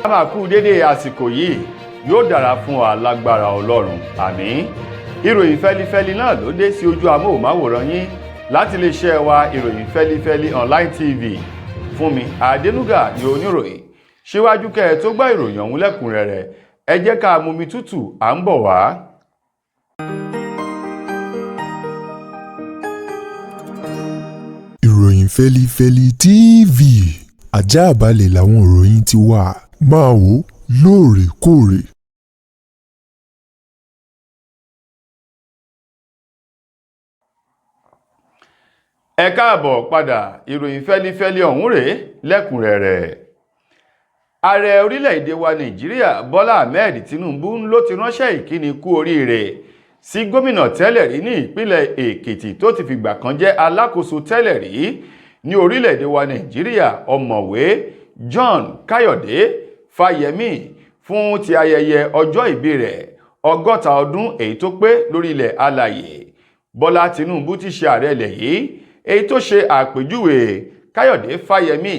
A máa kú dédé àsìkò yìí, yóò dára fún wa lágbára Ọlọ́run, àmín. Ìròyìn fẹ́lifẹ́li náà ló dé sí ojú amóhùnmáwòrán yín láti lè ṣe wa Ìròyìn Fẹ́lifẹ́li Online TV. Fúnmi Adénúgà ni oníròyìn. Síwájú kẹ́ ẹ tó gbọ́ ìròyìn ọ̀hún lẹ́kùnrẹ́rẹ́, ẹ jẹ́ ká mumi tútù, à ń bọ̀ wá. Ìròyìn Fẹ́lifẹ́li TV, àjààbalẹ̀ làwọn ìròyìn ti wà, máa wò lóòrèkóòrè. Ẹ káàbọ̀ padà, ìròyìn fẹ́lifẹ́li ọ̀hún rèé lẹ́kùnrẹ́rẹ́. Ààrẹ orílẹ̀-èdè wa Nàìjíríà Bọ́lá Ahmed Tinubu ló ti ránṣẹ́ ìkíni kú oríire sí gómìnà tẹ́lẹ̀ rí ní ìpínlẹ̀ Èkìtì tó ti fìgbà kan jẹ́ alákòóso tẹ́lẹ̀ rí ní orílẹ̀-èdè wa Nàìjíríà, ọ̀mọ̀wé John Káyọ̀dé Fáyẹmí, fún ti ayẹyẹ ọjọ́ ìbí rẹ̀ 60 ọdún èyí tó pé lórí ilẹ̀ alàyè. Bọ́lá Tinubu ti ṣe ààrẹ ilẹ̀ yìí, èyí tó ṣe àpèjúwe Káyọ̀dé Fáyẹmí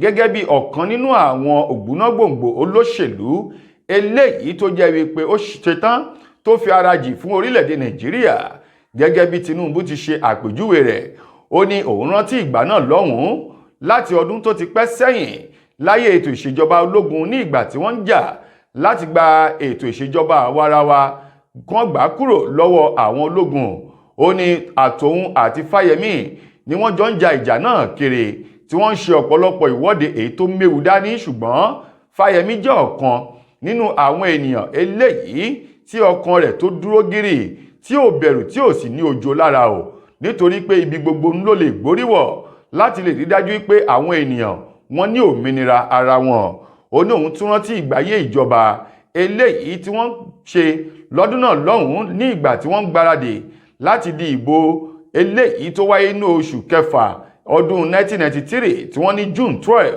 gẹ́gẹ́ bí ọ̀kan nínú àwọn ògbónágbòǹgbò olóṣèlú eléyìí tó jẹ́ wípé ó ṣetán tó fi ara jì fún orílẹ̀-èdè Nàìjíríà. Gẹ́gẹ́ bí Tinubu ti ṣe àpèjúwe rẹ̀, ó ní òun rántí ìgbà náà lọ́hùn-ún láti ọdún tó ti pẹ́ sẹ́yìn láyé ètò ìṣèjọba ológun, ní ìgbà tí wọ́n ń jà láti gba ètò ìṣèjọba àwarawa kan gbà kúrò lọ́wọ́ àwọn ológun. Ó ní àtòun àti Fáyẹmí ni wọ́n jọ ń ja ìjà náà kiri, tí wọ́n ń ṣe ọ̀pọ̀lọpọ̀ ìwọ́de èyí tó méwu dání, ṣùgbọ́n Fáyẹmí jẹ́ ọ̀kan nínú àwọn ènìyàn eléyìí tí ọkàn rẹ̀ tó dúró gírí, tí ò bẹ̀rù, tí ò sì ní ojo lára o, nítorí pé ibi gbogbo ń ló lè gbóríwọ̀ láti lè rí dájú pé àwọn ènìyàn wọ́n ní òmìnira ara wọn. Ó ní òun tún rántí ìgbáyé ìjọba eléyìí tí wọ́n ṣe lọ́dún náà lọ́hùn-ún, ní ìgbà tí wọ́n ń gbáradì láti di ìbò eléyìí tó wáyé ní oṣù kẹfà ọdún 1993 tí wọ́n ní June 12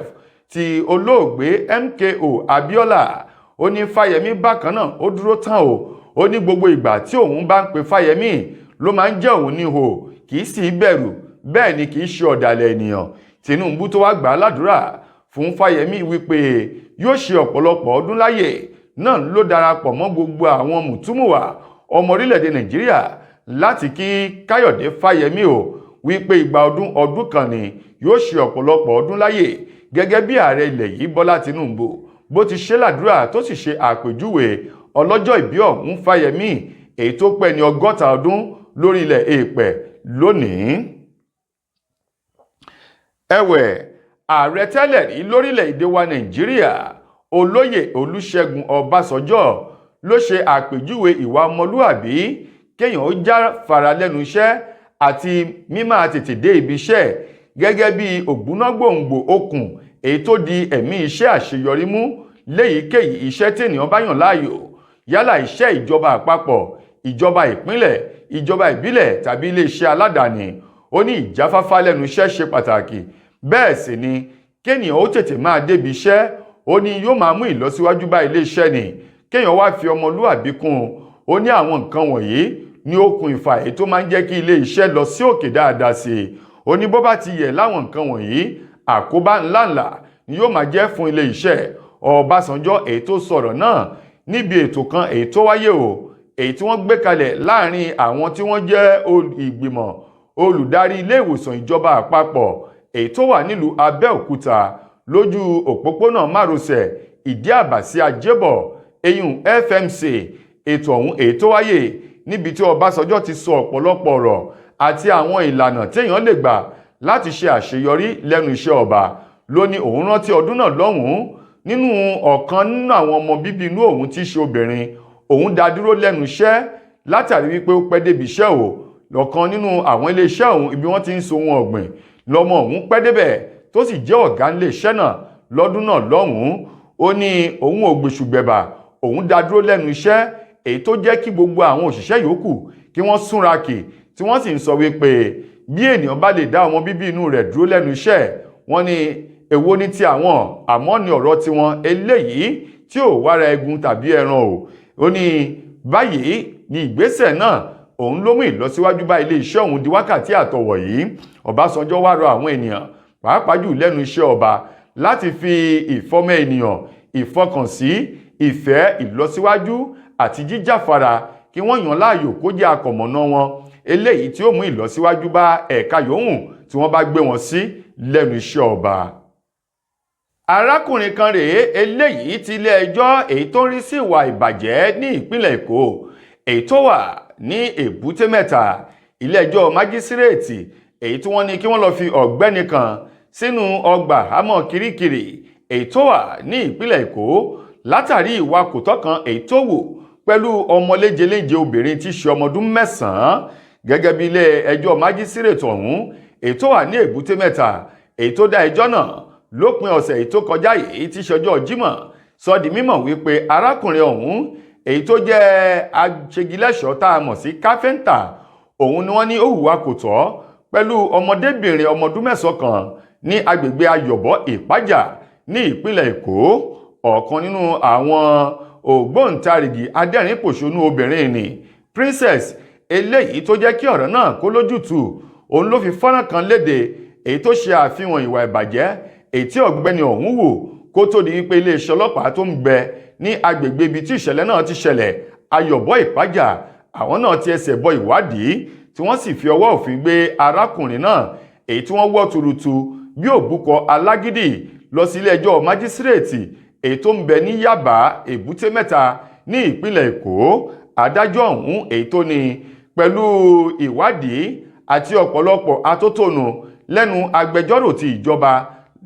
ti olóògbé MKO Abiola. Ó ní Fáyẹmí bákan náà ó dúró tán o. Ó ní gbogbo ìgbà tí òun bá ń pe Fáyẹmí ló máa ń jẹ́ òun níhò, kì í sì bẹ̀rù, bẹ́ẹ̀ ni kì í ṣe ọ̀dàlẹ̀ ènìyàn. Tinubu tó wá gbà á ládùúrà fún Fáyẹmí wípé yóò ṣe ọ̀pọ̀lọpọ̀ ọdún láyè náà ló darapọ̀ mọ́ gbogbo àwọn mùtúmùwà ọmọ orílẹ̀-èdè Nàìjíríà láti kí Káyọ̀dé Fáyẹmí o wípé ìgbà ọdún ọdún kan ni, yóò ṣe ọ̀pọ̀lọpọ̀ ọdún láyè, gẹ́gẹ́ bí ààrẹ ilẹ̀ yìí Bọ́lá Tinubu bó ti ṣe ládùúrà tó sì ṣe àpèjúwe ọlọ́jọ́ ìbí ọ̀hún Fáyẹmí èyí tó pẹ́ ní 60 ọdún lórí ilẹ̀ èèpẹ̀ lónìí. Ẹ̀wẹ̀, ààrẹ tẹ́lẹ̀ rí lórílẹ̀-èdè wa Nàìjíríà olóyè Olúṣẹ́gun Ọbásanjọ́ ló ṣe àpèjúwe ìwà ọmọlúàbí, kéèyàn ó jáfara lẹ́nu iṣẹ́ àti mímáa tètè dé ibi iṣẹ́ gẹ́gẹ́ bí ògbónágbòǹgbò okùn èyí tó di ẹ̀mí iṣẹ́ àṣeyọrí mú léyìíkéyìí iṣẹ́ tènìyàn bá yàn láàyò, yálà iṣẹ́ ìjọba àpapọ̀, ìjọba ìpínlẹ̀, ìjọba ìbílẹ̀ tàbí iléeṣẹ́ aládàáni. Ó ní ìjáfáfá lẹ́nu iṣẹ́ ṣe pàtàkì, bẹ́ẹ̀ sì ni kéèyàn ó tètè máa débi iṣẹ́. Ó ní yóò máa mú ìlọsíwájú bá iléeṣẹ́ ni kéèyàn wá fi ọmọlúàbí kún un. Ó ní àwọn nǹkan wọ̀nyí ní okùn ìfà èyí tó máa ń jẹ́ kí iléeṣẹ́ lọ sí òkè dáadáa sí i. Ó ní bó bá ti yẹ̀ láwọn nǹkan wọ̀nyí, àkóbá ńláǹlà ni yóò máa jẹ́ fún iléeṣẹ́. Ọbásanjọ́ èyí tó sọ̀rọ̀ náà níbi ètò kan èyí tó wáyé o, èyí tí wọ́n gbé kalẹ̀ láàrin àwọn tí wọ́n jẹ́ ìgbìmọ̀ olùdarí ilé ìwòsàn ìjọba àpapọ̀ èyí tó wà nílùú Abẹ́òkúta lójú òpópónà márosẹ̀ Ìdí Àbá sí Ajébọ̀, eyín FMC. Ètò ọ̀hún èyí tó wáyé níbi tí Ọbásanjọ́ ti sọ ọ̀pọ̀lọpọ̀ ọ̀rọ̀ àti àwọn ìlànà téèyàn lè gbà láti ṣe àṣeyọrí lẹ́nu iṣẹ́ ọba. Ló ní òun rántí ọdún náà lọ́hùn-ún, nínú ọ̀kan nínú àwọn ọmọ bíbí inú òun tí í ṣe obìnrin, òun dá dúró lẹ́nu iṣẹ́ látàrí wípé ó pẹ́ débi iṣẹ́ o. Lọ́kan nínú àwọn iléeṣẹ́ òun ibi wọ́n ti ń so ohun ọ̀gbìn lọ́mọ òun pẹ́ débẹ̀, tó sì jẹ́ ọ̀gá iléeṣẹ́ náà lọ́dún náà lọ́hùn-ún. Ó ní òun ò gbèsùgbẹ̀bà, òun dá dúró lẹ́nu iṣẹ́, èyí tó jẹ́ kí gbogbo àwọn òṣìṣẹ́ yòókù kí wọ́n súnra kì, tí wọ́n sì ń sọ wípé bí ènìyàn bá lè dá ọmọ bíbí inú rẹ̀ dúró lẹ́nu iṣẹ́, wọ́n ní èwo ní ti àwọn, àmọ́ ní ọ̀rọ̀ tiwọn eléyìí tí ò wára egun tàbí ẹran o. Ó ní báyìí ní ìgbésẹ̀ náà òun ló mú ìlọsíwájú bá ilé iṣẹ́ òun di wákàtí àtọ̀wọ̀ yìí. Ọbásanjọ́ wá rọ àwọn ènìyàn pàápàá jù lẹ́nu iṣẹ́ ọba láti fi ìfọ́mọ ènìyàn Ìfọkànsí, ìfẹ́ ìlọsíwájú àti jíjáfara kí wọ́n yàn láàyò kó jẹ́ akọ̀mọ̀nà wọn, eléyìí tí ó mú ìlọsíwájú bá ẹ̀ka yòówù tí wọ́n bá gbé wọn sí lẹ́nu iṣẹ́ ọba. Arákùnrin kan rèé eléyìí ti ilé ẹjọ́ èyí tó ń rí sí ìwà ìbàjẹ́ ní ìpínlẹ̀ Èkó èyí tó wà ní Èbúté Mẹ́ta, ilé ẹjọ́ májísírèètì èyí tí wọ́n ní kí wọ́n lọ fi ọ̀gbẹ́ni kan sínú ọgbà àhámọ́ Kirikiri èyí tó wà ní ìpínlẹ̀ Èkó látàrí ìwà kòtọ́ kan èyí tó wù pẹ̀lú ọmọléjeléje obìnrin tí í ṣe ọmọ ọdún 9. Gẹ́gẹ́ bí ilé ẹjọ́ májísírèètì ọ̀hún èyí tó wà ní Èbúté Mẹ́ta èyí tó dá ẹjọ́ náà lópin ọ̀sẹ̀ èyí tó kọjá yìí tí ṣọjọ́ Jímọ̀ sọ di mímọ̀ wípé arákùnrin ọ̀hún èyí tó jẹ́ aṣegilẹ́ṣọ́ tá a mọ̀ sí káfẹ́ńtà òun ni wọ́n ní ó hùwà kò tọ́ pẹ̀lú ọmọdébìnrin ọmọ ọdún 9 kan ní agbègbè Ayọ̀bọ̀ Ìpájà ní ìpínlẹ̀ Èkó. Ọ̀kan nínú àwọn ògbóǹtarìgì adẹ́rìn-pòṣónú obìnrin ni Princess eléyìí tó jẹ́ kí ọ̀rọ̀ náà kó lójútùú òun ló fi fọ́nrán kan léde èyí tó ṣe àfihàn ìwà ìbàjẹ́ èyí tí ọ̀gbẹ́ni ọ̀hún wò kó tó di wípé iléeṣẹ́ ọlọ́pàá tó ń bẹ ní agbègbè ibi tí ìṣẹ̀lẹ̀ náà ti ṣẹlẹ̀ Ayọ̀bọ̀ Ìpájà àwọn náà ti ẹsẹ̀ bọ ìwádìí tí wọ́n sì fi ọwọ́ òfin gbé arákùnrin náà èyí tí wọ́n wọ́ tuurutu bí òbúkọ alágídí lọ sí ilé ẹjọ́ májísírèètì èyí tó ń bẹ ní Yábà, Èbúté Mẹ́ta ní ìpínlẹ̀ Èkó. Adájọ́ ọ̀hún èyí tó ní pẹ̀lú ìwádìí àti ọ̀pọ̀lọpọ̀ atótónu lẹ́nu agbẹjọ́rò ti ìjọba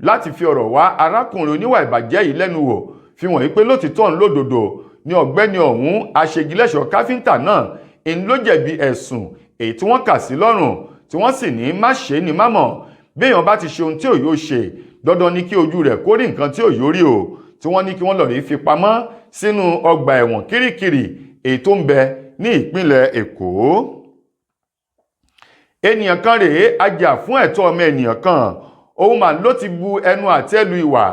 láti fi ọ̀rọ̀ wá arákùnrin oníwà ìbàjẹ́ yìí lẹ́nu wò fi wọ̀nyí pé lótìtọ́ ń lódodo ní ọ̀gbẹ́ni ọ̀hún aṣegilẹ́ṣọ̀ káfíńtà náà ń ló jẹ̀bi ẹ̀sùn èyí tí wọ́n kà sí lọ́rùn tí wọ́n sì ní má ṣe é ní má mọ̀ béèyàn bá ti ṣe ohun tí ò yóò ṣe dandan ni kí ojú rẹ̀ kó rí nǹkan tí ò yóò rí o, tí wọ́n ní kí wọ́n lọ rí fi pamọ́ sínú ọgbà ẹ̀wọ̀n Kirikiri èyí tó ń bẹ ní ìpínlẹ̀ Èkó. Ènìyàn kan rèé ajá fún ẹ̀tọ́ ọmọ ènìyàn kan òun mà ló ti bu ẹnu àtẹ́ lu ìwà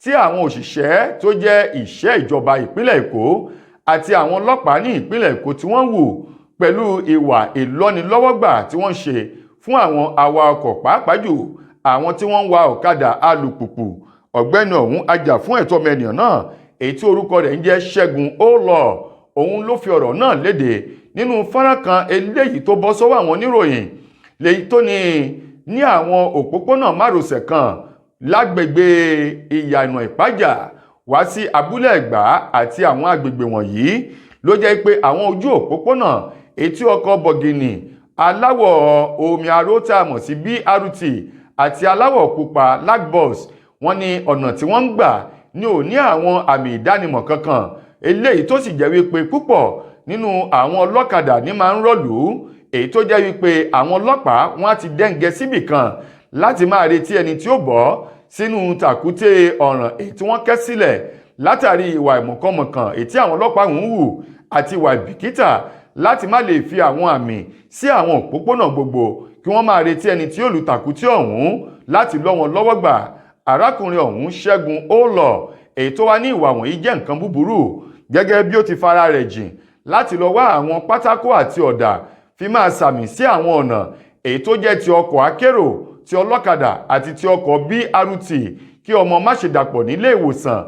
tí àwọn òṣìṣẹ́ tó jẹ́ ìṣẹ́ ìjọba ìpínlẹ̀ Èkó àti àwọn ọlọ́pàá ní ìpínlẹ̀ Èkó tí wọ́n wù pẹ̀lú ìwà ìlọ́nilọ́wọ́gbà tí wọ́n ń ṣe fún àwọn awakọ̀ pàápàá jù àwọn tí wọ́n ń wa ọ̀kadà alùpùpù. Ọ̀gbẹ́ni ọ̀hún ajá fún ẹ̀tọ́ ọmọ ènìyàn náà èyí tí orúkọ rẹ̀ ń jẹ́ Ṣẹ́gun Óòlọ̀ òun ló fi ọ̀rọ̀ náà léde nínú fọ́nrán kan eléyìí tó bọ́ sọ́wọ́ àwọn oníròyìn lèyí tó ní àwọn òpópónà márosẹ̀ kan lágbègbè Ìyànà Ìpájà wá sí Abúlé Ẹ̀gbá àti àwọn agbègbè wọ̀nyí ló jẹ́ pé àwọn ojú òpópónà etí ọkọ̀ bọ̀gìnì aláwọ̀ omi aró tá a mọ̀ sí BRT àti aláwọ̀ pupa lagbus wọ́n ní ọ̀nà tí wọ́n ń gbà ní ò ní àwọn àmì ìdánimọ̀ kankan eléyìí tó sì jẹ́ wípé púpọ̀ nínú àwọn ọlọ́kadà ní máa ń rọ̀lú èyí tó jẹ́ wípé àwọn ọlọ́pàá wọ́n á ti dẹ́ǹgẹ́ síbì kan láti máa retí ẹni tí ó bọ́ sínú tàkúté ọ̀ràn èyí tí wọ́n kẹ́ sílẹ̀ látàrí ìwà ìmọ̀kànmọ̀kàn èyí tí àwọn ọlọ́pàá ń hù àti ìwà ìbìkítà láti má lè fi àwọn àmì sí àwọn òpópónà gbogbo kí wọ́n máa retí ẹni tí ó lu tàkúté ọ̀hún láti lọ́ wọn lọ́wọ́ gbà. Arákùnrin ọ̀hún Ṣẹ́gun Óòlọ̀ èyí tó wá ní ìwà wọ̀nyí jẹ́ nǹkan búburú gẹ́gẹ́ bí ó ti fara rẹ̀ jìn láti lọ wá àwọn pátákó àti ọ̀dà fi máa sàmì sí àwọn ọ̀nà èyí tó jẹ́ ti ọkọ̀ akérò, ti ọlọ́kadà àti ti ọkọ̀ BRT kí ọmọ má ṣe dàpọ̀ nílé ìwòsàn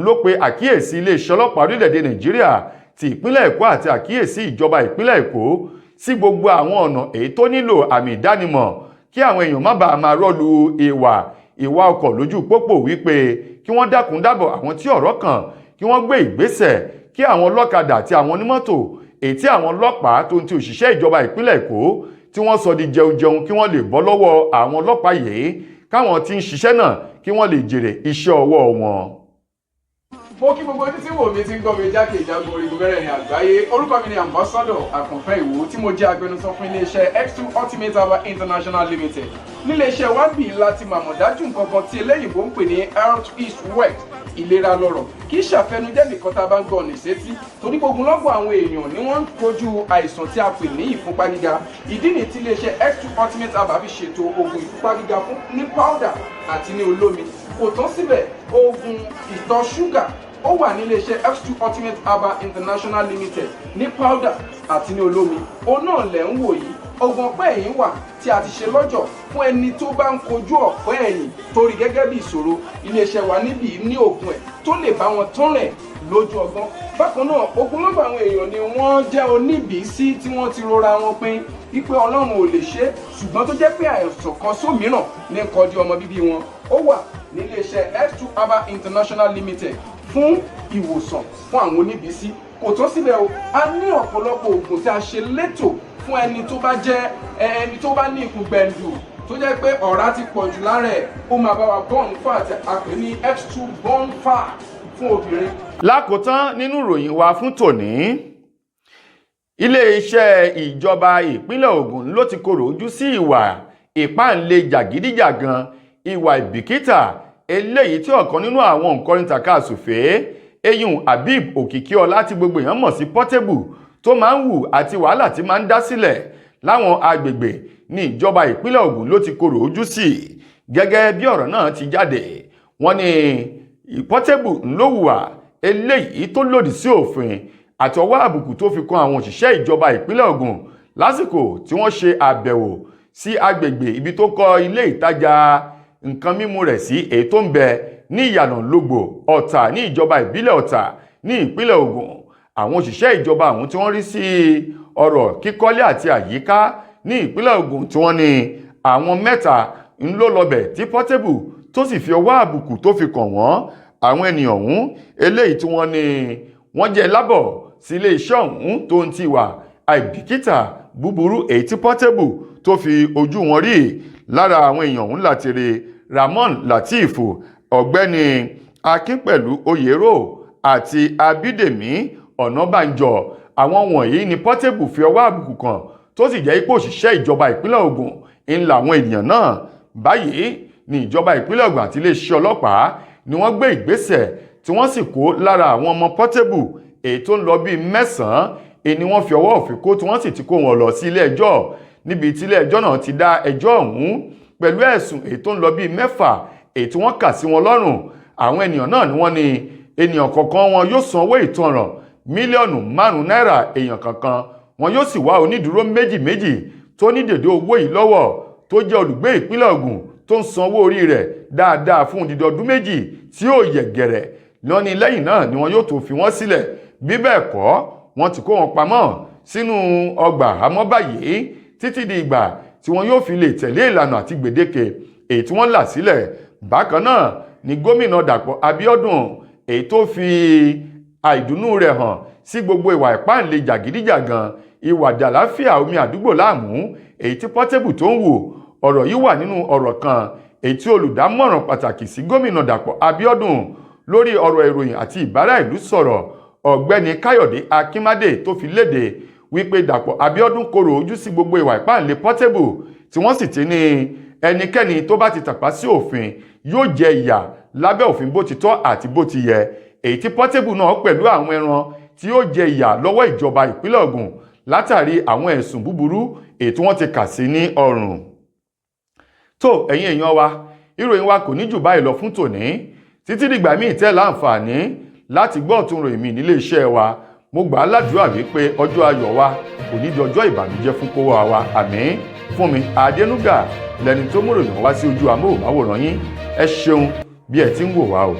ló pe àkíyèsí iléeṣẹ́ ọlọ́pàá orílẹ̀-èdè Nàìjíríà ti ìpínlẹ̀ Èkó àti àkíyèsí ìjọba ìpínlẹ̀ Èkó sí gbogbo àwọn ọ̀nà èyí tó nílò àmì ìdánimọ̀ kí àwọn èèyàn má bàa máa rọ́lu ìwà ọkọ̀ lójú pópó wípé kí wọ́n dákun dábọ̀ àwọn tí ọ̀rọ̀ kàn kí wọ́n gbé ìgbésẹ̀ kí àwọn ọlọ́kadà àti àwọn onímọ́tò èyí tí àwọn ọlọ́pàá tó ń ti òṣìṣẹ́ ìjọba ìpínlẹ̀ Èkó tí wọ́n sọ di jẹun jẹun kí wọ́n lè bọ́ lọ́wọ́ àwọn ọlọ́pàá yìí káwọn tí ń ṣiṣẹ́ náà kí wọ́n lè jèrè iṣẹ́ ọwọ́ wọn. Mo kí gbogbo ojú tí wò mí tí ń gbọ́ mi jákè ìjágun orígun mẹ́rẹ̀ẹ̀rin àgbáyé. Orúkọ mi ni Ambassador Àkànfẹ́ Ìwò tí mo jẹ́ agbẹnusọ fún iléeṣẹ́ X2 Ultimate Herbal International Limited. Níléeṣẹ́ wa ń bì láti màmọ̀ dájú nǹkan kan tí eléyìnbó ń pè ní health is wealth, ìlera lọ́rọ̀. Kì í ṣàfẹnujẹ́ nìkan tá a bá ń gbọ́ ọ̀nà ìsétí torí gbogbo lọ́gbọ̀ àwọn èèyàn ni wọ́n ń kojú àìsàn tí a pè ní ìfúnpá gíga. Ìdí nìyí tí iléeṣẹ́ X2 Ultimate Herbal fi ṣètò oògùn ìfúnpá gíga fún ní powder àti ní olómi. Kò tán síbẹ̀, oògùn ìtọ̀ ṣúgà ó wà ní iléeṣẹ́ X2 Ultimate Herbal International Limited ní powder àti ní olómi. Òun náà lẹ̀ ń wò yìí. Oògùn ọ̀pá ẹ̀yìn wà tí a ti ṣe lọ́jọ̀ fún ẹni tó bá ń kojú ọ̀pá ẹ̀yìn torí gẹ́gẹ́ bí ìṣòro. Iléeṣẹ́ wa níbí ní oògùn ẹ̀ tó lè bá wọn tán rẹ̀ lójú ọgbọ́n. Bákan náà, ogunlọ́gọ̀ àwọn èèyàn ni wọ́n jẹ́ oníbìísí tí wọ́n ti rora wọn pin wípé Ọlọ́run ò lè ṣe, ṣùgbọ́n tó jẹ́ pé àìsàn kan sómìíràn ní kọjú ọmọ bíbí wọn. Ó wà níléeṣẹ́ X2 Herbal International Limited fún ìwòsàn fún àwọn oníbìísí. Kò tó sílẹ̀ o, a ní ọ̀pọ̀lọpọ̀ oògùn tí a ṣe létò fún ẹni tó bá jẹ́ ẹni tó bá ní ikùn gbẹ̀ǹdù tó jẹ́ pé ọ̀rá ti pọ̀ jù lára ẹ̀. Ó máa bá wa burn fat, a pè ní X2 burn fat fún obìnrin. Lákòótán nínú ìròyìn wa fún tòní, iléeṣẹ́ ìjọba ìpínlẹ̀ Ògùn ló ti korò ojú sí ìwà ìpáǹle jàgídíjàgan, ìwà ìbìkítà eléyìí tí ọ̀kan nínú àwọn òǹkọrin tàkasùfé eyín Habib Òkìkíọlá tí gbogbo èèyàn mọ̀ sí Portable tó máa ń wù àti wàhálà tí máa ń dá sílẹ̀ láwọn agbègbè ní ìjọba ìpínlẹ̀ Ògùn ló ti korò ojú sí. Gẹ́gẹ́ bí ọ̀rọ̀ náà ti jáde, wọ́n ní Portable ló hùwà eléyìí tó lòdì sí òfin àti ọwọ́ àbùkù tó fi kan àwọn òṣìṣẹ́ ìjọba ìpínlẹ̀ Ògùn lásìkò tí wọ́n ṣe àbẹ̀wò sí agbègbè ibi tó kọ́ ilé ìtajà nǹkan mímu rẹ̀ sí, èyí tó ń bẹ ní Ìyànà Lógbò Ọ̀tà ní ìjọba ìbílẹ̀ Ọ̀tà ní ìpínlẹ̀ Ògùn. Àwọn òṣìṣẹ́ ìjọba àwọn tí wọ́n rí sí ọ̀rọ̀ kíkọ́lé àti àyíká ní ìpínlẹ̀ Ògùn tí wọ́n ní àwọn mẹ́ta ń ló lọ́bẹ̀ tí Portable tó sì fi ọwọ́ àbùkù tó fi kàn wọ́n. Àwọn ènìyàn ọ̀hún eléyìí tí wọ́n ní wọ́n jẹ́ lábọ̀ sí ilé iṣẹ́ ọ̀hún tó ń ti wà àìbìkítà búburú èyí tí Portable tó fi ojú wọn rí. Lára àwọn èèyàn ọ̀hún láti rí Ramon Lateef, ọ̀gbẹ́ni Akínpẹ̀lú Oyèrò àti Abídèmí Ọ̀nàbànjọ. Àwọn wọ̀nyí ni Portable fi ọwọ́ àbùkù kàn, tó sì jẹ́ ipò òṣìṣẹ́ ìjọba ìpínlẹ̀ Ògùn ń làwọn ènìyàn náà. Báyìí ni ìjọba ìpínlẹ̀ Ògùn àti iléeṣẹ́ ọlọ́pàá ni wọ́n gbé ìgbésẹ̀ tí wọ́n sì kó lára àwọn ọmọ Portable èyí tó ń lọ bíi 9 èyí ni wọ́n fi ọwọ́ òfin kó, tí wọ́n sì ti kó wọn lọ sí ilé ẹjọ́, níbi tí ilé ẹjọ́ náà ti dá ẹjọ́ ọ̀hún pẹ̀lú ẹ̀sùn èyí tó ń lọ bíi 6 èyí tí wọ́n kà sí wọn lọ́rùn. Àwọn ènìyàn náà ni wọ́n ní ènìyàn kọ̀ọ̀kan wọn yóò san owó ìtanràn 5 mílíọ̀nù náírà èèyàn kankan, wọn yóò sì wá onídùúró méjì méjì tó ní dèdè owó yìí lọ́wọ́, tó jẹ́ olùgbé ìpínlẹ̀ Ògùn tó ń sanwó orí rẹ̀ dáadáa fún odidi ọdún 2 tí yóò yẹ̀ gẹ̀rẹ̀ lọ́ní. Lẹ́yìn náà ni wọn yóò tó fi wọ́n sílẹ̀. Bí bẹ́ẹ̀ kọ́, wọ́n ti kó wọn pamọ́ sínú ọgbà àmọ́ báyìí títí di ìgbà tí wọn yóò fi lè tẹ̀lé ìlànà àti gbèdéke èyí tí wọ́n là sílẹ̀. Bákan náà ni gómìnà Dàpọ̀ Abíọ́dún èyí tó fi àìdùnnú rẹ̀ hàn sí gbogbo ìwà ìpáǹle jàgídíjàgan, ìwà dàláfíà omi àdúgbò láàmú èyí tí Portable tó ń wò. Ọ̀rọ̀ yìí wà nínú ọ̀rọ̀ kan èyí tí olùdámọ̀ràn pàtàkì sí gómìnà Dàpọ̀ Abíọ́dún lórí ọ̀rọ̀ ìròyìn àti ìbára ìlú sọ̀rọ̀, ọ̀gbẹ́ni Káyọ̀dé Akínmádé, tó fi léde wípé Dàpọ̀ Abíọ́dún korò ojú sí gbogbo ìwà ìpáǹle Portable, tí wọ́n sì ti ní ẹnikẹ́ni tó bá ti tàpá sí òfin yóò jẹ ìyà lábẹ́ òfin bó ti tọ́ àti bó ti yẹ, èyí tí Portable náà pẹ̀lú àwọn ẹran tí yóò jẹ ìyà lọ́wọ́ ìjọba ìpínlẹ̀ Ògùn látàrí àwọn ẹ̀sùn búburú èyí tí wọ́n ti kà sí ní ọrùn. Tó ẹ̀yin èèyàn wa, ìròyìn wa kò ní jù báyìí lọ fún tòní. Títí dìgbà míì tẹ́ láǹfààní láti gbọ́ ọ̀tún ròyìn mi nílé iṣẹ́ wa, mo gbà á ládùúrà wípé ọjọ́ ayọ̀ wa kò ní di ọjọ́ ìbànújẹ́ fún kówó wa. Àmín. Fún mi Adénúgà lẹni tó mú ròyìn wá sí ojú amóhùnmáwòrán yín. Ẹ ṣeun bí ẹ ti ń wò wá o.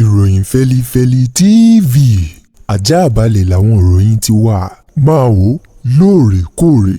Ìròyìn Fẹ́lifẹ́li TV, ajá balẹ̀ làwọn ìròyìn ti wà. Máa wò lóòrèkóòrè.